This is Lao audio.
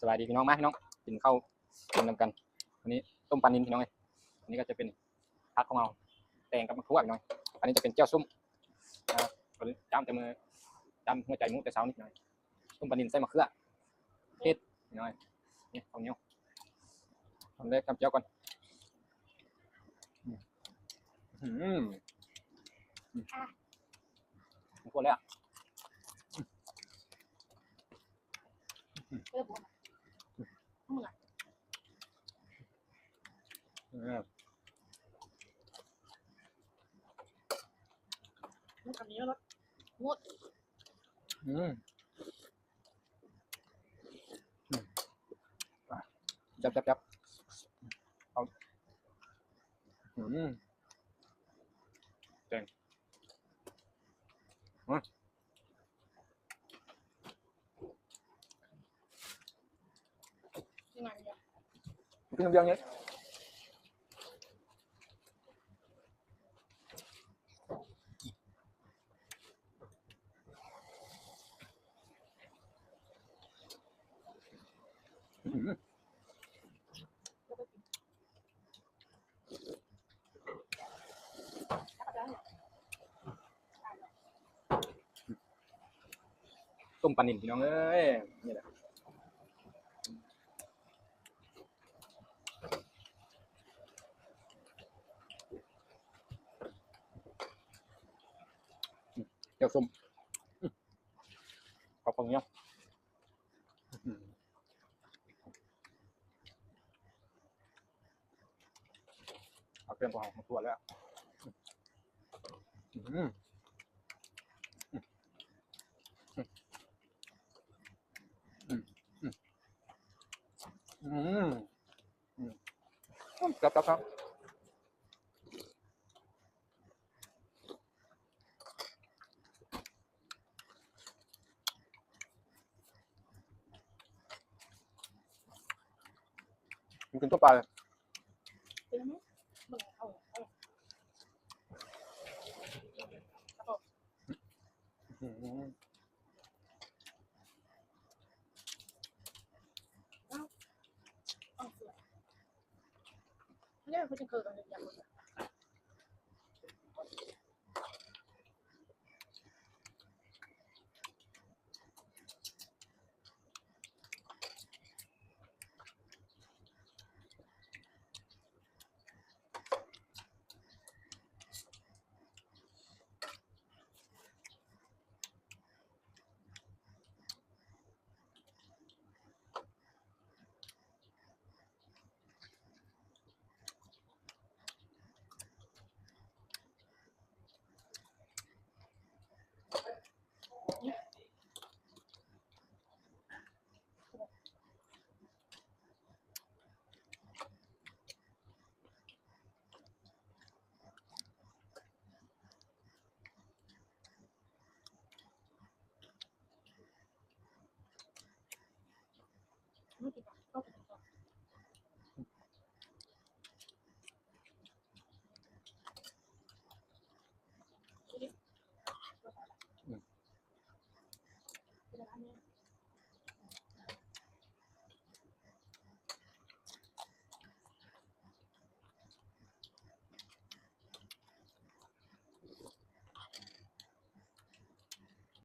ສະບາຍດີພີ່ນ້ອງ ມາພີ່ນ້ອງ ກິນເຂົ້າກິນນຳກັນ. ອັນນີ້ຕົ້ມປານິນພີ່ນ້ອງເອີຍ. ອັນນີ້ກໍຈະເປັນຜັກຂອງເຮົາ ແຕງກັບໝາກຖົ່ວພີ່ນ້ອງ. ອັນນີ້ຈະເປັນແຈ່ວສົ້ມ ອ່າ ຈ້ຳແຕ່ມື້ ຈ້ຳຫົວໃຈໝູແຕ່ເຊົ້ານີ້ພີ່ນ້ອງ. ຕົ້ມປານິນໃສ່ໝາກເຂືອເຜັດພີ່ນ້ອງ. ນີ້ເຂົ້າໜຽວ ອັນແລກຈ້ຳແຈ່ວກ່ອນ. ອືມ ອືມ ອືມ ໝາກຖົ່ວແລ້ວ. ອືມ ອືມ ແຊບໆໆ ເອົາ ອືມ ແຕງ ອືມ. ກິນນ້ຳດຽວນີ້ ອືມ. ຕົ້ມປານິນພີ່ນ້ອງເອີຍ ນີ້ແຫຼະ ແຈ່ວສົ້ມ ອືມ ຂອບຄຸນເນາະ. ເອົາເຄື່ອງຂອງເຮົາມາຕົວແລ້ວ ອືມ ອືມ ອືມ ອືມ ອືມ ແຊບໆໆ. ມັນຂຶ້ນຕົວປາເລີຍ ອືມ. ອືມ.